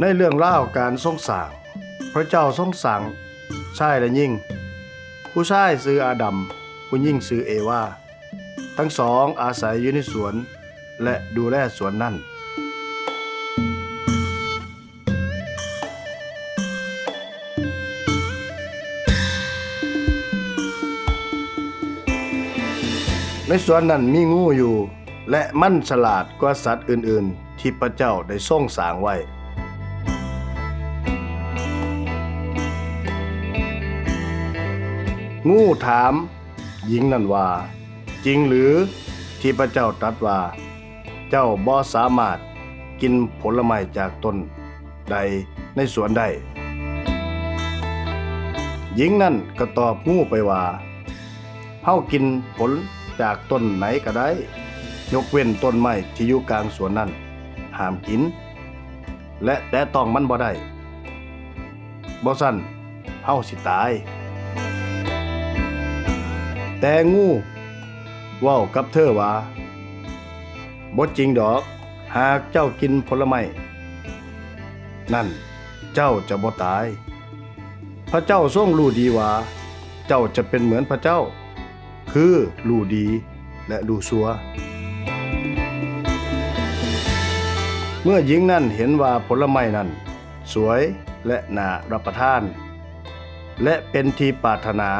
ໃນເລື່ອງລາວການຊົງສ້າງ, ພະເຈົ້າຊົງສ້າງຊາຍ ແລະ ຍິງ. ຜູ້ຊາຍຊື່ອາດຳ, ຜູ້ຍິງຊື່ເອວາ. ທັງສອງອາໄສຢູ່ໃນສວນ ແລະ ດູແລສວນນັ້ນ. ໃນສວນນັ້ນມີງູຢູ່ ແລະ ມັນສະຫຼາດກວ່າສັດອື່ນໆທີ່ພະເຈົ້າໄດ້ຊົງສ້າງໄວ້. ງູຖາມຍິງນັ້ນວ່າ, ຈິງຫຼືທີ່ພະເຈົ້າຕັດວ່າ, ເຈົ້າບໍ່ສາມາດກິນຜົນລະໄມ້ຈາກຕົ້ນໃດໃນສວນໄດ້? ຍິງນັ້ນກໍຕອບງູໄປວ່າ, ເຮົາກິນຜົນຈາກຕົ້ນໃດກໍໄດ້, ຍົກເວັ້ນຕົ້ນໄມ້ທີ່ຢູ່ກາງສວນນັ້ນ, ຫ້າມກິນ ແລະ ແຕະຕ້ອງມັນບໍ່ໄດ້, ບໍ່ຊັ້ນເຮົາຊິຕາຍ. ແຕ່ງູເວົ້າກັບເທີວ່າ, ບໍ່ຈິງດອກ, ຫາກເຈົ້າກິນຜົນລະໄມ້ນັ້ນ, ເຈົ້າຈະບໍ່ຕາຍ. ພະເຈົ້າຊົງຮູ້ດີວ່າເຈົ້າຈະເປັນເໝືອນພະເຈົ້າ, ຄືຮູ້ດີ ແລະ ຮູ້ຊົ່ວ. ເມື່ອຍິງນັ້ນເຫັນວ່າຜົນລະໄມ້ນັ້ນສວຍ ແລະ ໜ້າຮັບປະທານ ແລະ ເປັນທີ່ປາດຖະໜາ,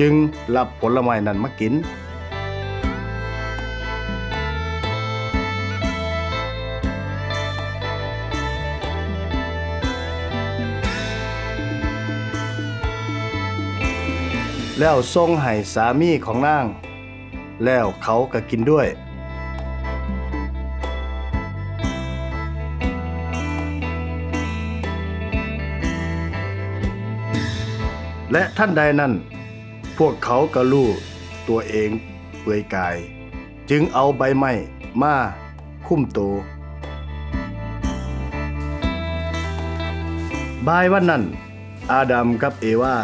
ຈຶ່ງຮັບຜົນລະໄມ້ນັ້ນມາກິນ. ແລ້ວສົ່ງໃຫ້ສາມີຂອງນາງ, ແລ້ວເຂົາກໍກິນດ້ວຍ. ແລະ ທັນໃດນັ້ນ, ພວກເຂົາກໍຮູ້ຕົວເອງເປືອຍກາຍ, ຈຶ່ງເອົາໃບໄມ້ມາຄຸມໂຕ. ບ່າຍວັນນັ້ນ, ອາດຳກັບເອວາ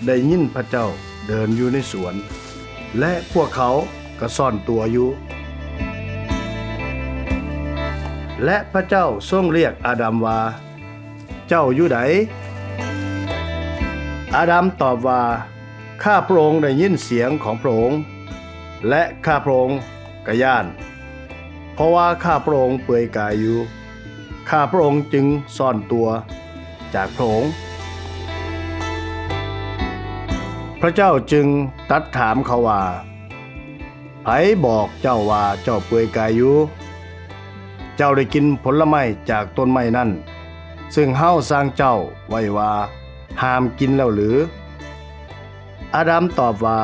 ໄດ້ຍິນພະເຈົ້າເດີນຢູ່ໃນສວນ, ແລະ ພວກເຂົາກໍຊ່ອນຕົວຢູ່. ແລະ ພະເຈົ້າຊົງລຽກອາດຳວ່າ, ເຈົ້າຢູ່ໃດ? ອາດຳຕອບວ່າ, ຂ້າພະອົງໄດ້ຍິນສຽງຂອງພະອົງ, ແລະ ຂ້າພະອົງກໍຢ້ານ, ເພາະວ່າຂ້າພະອົງເປືອຍກາຍຢູ່, ຂ້າພະອົງຈຶ່ງຊ່ອນຕົວຈາກພະອົງ. ພະເຈົ້າຈຶ່ງຕັດຖາມເຂົາວ່າ, ໃຜບອກເຈົ້າວ່າເຈົ້າເປືອຍກາຍຢູ່? ເຈົ້າໄດ້ກິນຜົນລະໄມ້ຈາກຕົ້ນໄມ້ນັ້ນ, ຊຶ່ງເຮົາສັ່ງເຈົ້າໄວ້ວ່າຫ້າມກິນແລ້ວຫຼື? ອາດຳຕອບວ່າ,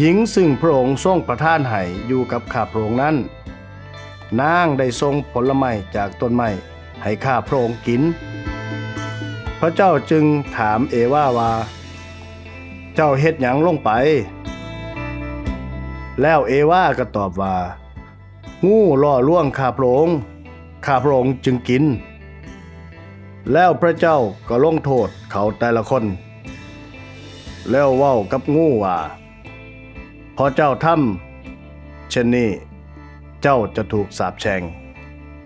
ຍິງຊຶ່ງພະອົງຊົງປະທານໃຫ້ຢູ່ກັບຂ້າພະອົງນັ້ນ, ນາງໄດ້ສົ່ງຜົນລະໄມ້ຈາກຕົ້ນໄມ້ໃຫ້ຂ້າພະອົງກິນ. ພະເຈົ້າຈຶ່ງຖາມເອວາວ່າ, ເຈົ້າເຮັດຫຍັງລົງໄປ? ແລ້ວເອວາກໍຕອບວ່າ, ງູຫຼໍ່ລວງຂ້າພະອົງ, ຂ້າພະອົງຈຶ່ງກິນ. ແລ້ວພະເຈົ້າກໍລົງໂທດເຂົາແຕ່ລະຄົນ, ແລ້ວເວົ້າກັບງູວ່າ, ເພາະເຈົ້າທຳເຊັ່ນນີ້, ເຈົ້າຈະຖືກສາບແຊ່ງ.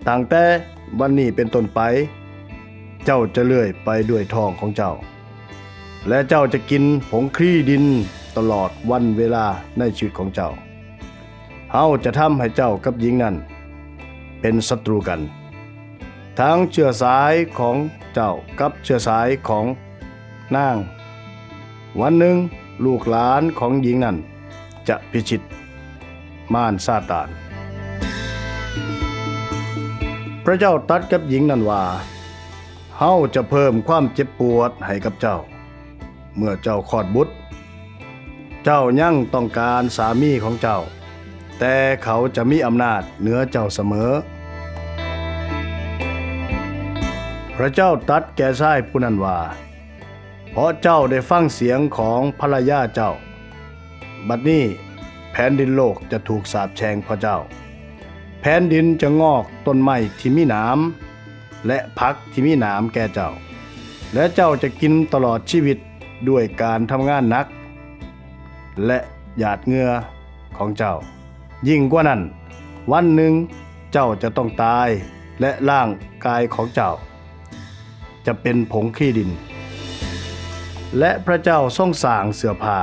ຕັ້ງແຕ່ວັນນີ້ເປັນຕົ້ນໄປ, ເຈົ້າຈະເລື່ອຍໄປດ້ວຍທ້ອງຂອງເຈົ້າ, ແລະ ເຈົ້າຈະກິນຜົງຄລີດິນຕະຫຼອດວັນເວລາໃນຊີວິດຂອງເຈົ້າ. ເຮົາຈະທຳໃຫ້ເຈົ້າກັບຍິງນັ້ນເປັນສັດຕູກັນ, ທັງເຊື້ອສາຍຂອງເຈົ້າກັບເຊື້ອສາຍຂອງນາງ. ວັນໜຶ່ງ, ລູກຫຼານຂອງຍິງນັ້ນຈະພິຊິດມານຊາຕານ. ພະເຈົ້າຕັດກັບຍິງນັ້ນວ່າ, ເຮົາຈະເພີ່ມຄວາມເຈັບປວດໃຫ້ກັບເຈົ້າ ເມື່ອເຈົ້າຄອດບຸດ. ເຈົ້າຍັງຕ້ອງການສາມີຂອງເຈົ້າ, ແຕ່ເຂົາຈະມີອຳນາດເໜືອເຈົ້າສະເໝີ. ພະເຈົ້າຕັດແກ່ຊາຍຜູ້ນັ້ນວ່າ, ເພາະເຈົ້າໄດ້ຟັງສຽງຂອງພັນລະຍາເຈົ້າ, ບັດນີ້ແຜ່ນດິນໂລກຈະຖືກສາບແຊ່ງເພາະເຈົ້າ. ແຜ່ນດິນຈະງອກຕົ້ນໄມ້ທີ່ມີໜາມ ແລະ ຜັກທີ່ມີໜາມແກ່ເຈົ້າ, ແລະ ເຈົ້າຈະກິນຕະຫຼອດຊີວິດດ້ວຍການທຳງານໜັກ ແລະ ຫຍາດເຫື່ອຂອງເຈົ້າ. ຍິ່ງກວ່ານັ້ນ, ວັນໜຶ່ງເຈົ້າຈະຕ້ອງຕາຍ, ແລະ ຮ່າງກາຍຂອງເຈົ້າຈະເປັນຜົງຂີ້ດິນ. ແລະ ພຣະເຈົ້າຊົງສ້າງເສື້ອຜ້າ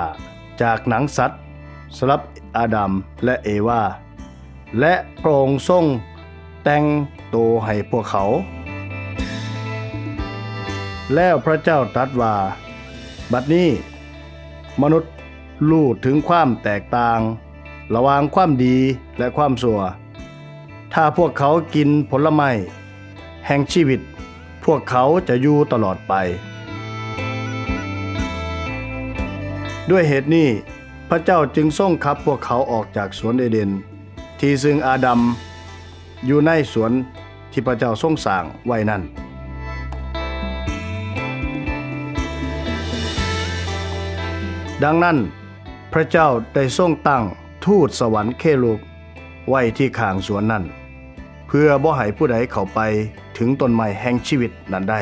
ຈາກໜັງສັດສຳລັບອາດຳ ແລະ ເອວາ, ແລະ ພຣະອົງຊົງແຕ່ງໂຕໃຫ້ພວກເຂົາ. ແລ້ວພຣະເຈົ້າຕັດວ່າ, ບັດນີ້ມະນຸດຮູ້ເຖິງຄວາມແຕກຕ່າງລະຫວ່າງຄວາມດີ ແລະ ຄວາມຊົ່ວ. ຖ້າພວກເຂົາກິນຜົນລະໄມ້ແຫ່ງຊີວິດ, ພວກເຂົາຈະຢູ່ຕະຫຼອດໄປ. ດ້ວຍເຫດນີ້, ພຣະເຈົ້າຈຶ່ງຊົງຂັບພວກເຂົາອອກຈາກສວນເອເດນ ທີ່ຊຶ່ງອາດຳຢູ່ໃນສວນທີ່ພຣະເຈົ້າຊົງສ້າງໄວ້ນັ້ນ. ດັ່ງນັ້ນ, ພຣະເຈົ້າໄດ້ຊົງຕັ້ງທູດສະຫວັນເຄຣູບໄວ້ທີ່ຂ້າງສວນນັ້ນ, ເພື່ອບໍ່ໃຫ້ຜູ້ໃດເຂົ້າໄປເຖິງຕົ້ນໄມ້ແຫ່ງຊີວິດນັ້ນໄດ້.